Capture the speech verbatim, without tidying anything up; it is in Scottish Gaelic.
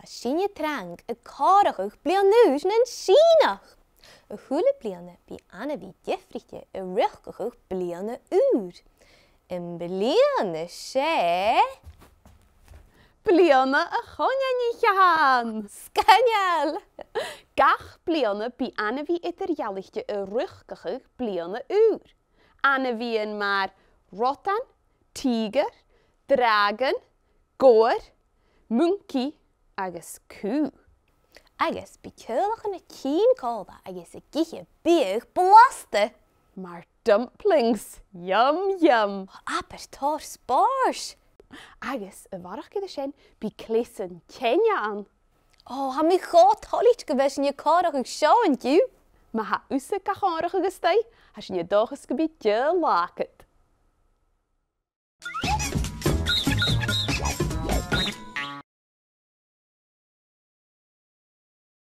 Tha sinne trang a' comharrachadh Bliadhna Ùr nan Sìonach. A h-uile bliadhna bidh ainmhidh diofraichte a' riochdachadh Bliadhna Ùr. Am bliadhna seo, Bliadhna a' Choineanaich a th' ann! Sgoinneil! Gach bliadhna bidh ainmhidh eadar-dhealaichte a' riochdachadh Bliadhna Ùr. Ainmhidhean mar radan, tìgear, dràgon, gobhar, muncaidh agus cù. Agus bidh teaghlaichean a' tighinn còmhla agus ag ithe biadh blasta. Mar dumplings. Yum, yum. Abair tòrr spòrs. Agus a bharrachd air sin, bidh cleasan teine ann. Ò, tha mi cho toilichte gu bheil sinn a' comharrachadh seo an-diugh. Ma tha thusa ga chomharrachadh a-staigh, tha sinn an dòchas gum bi deagh latha agad.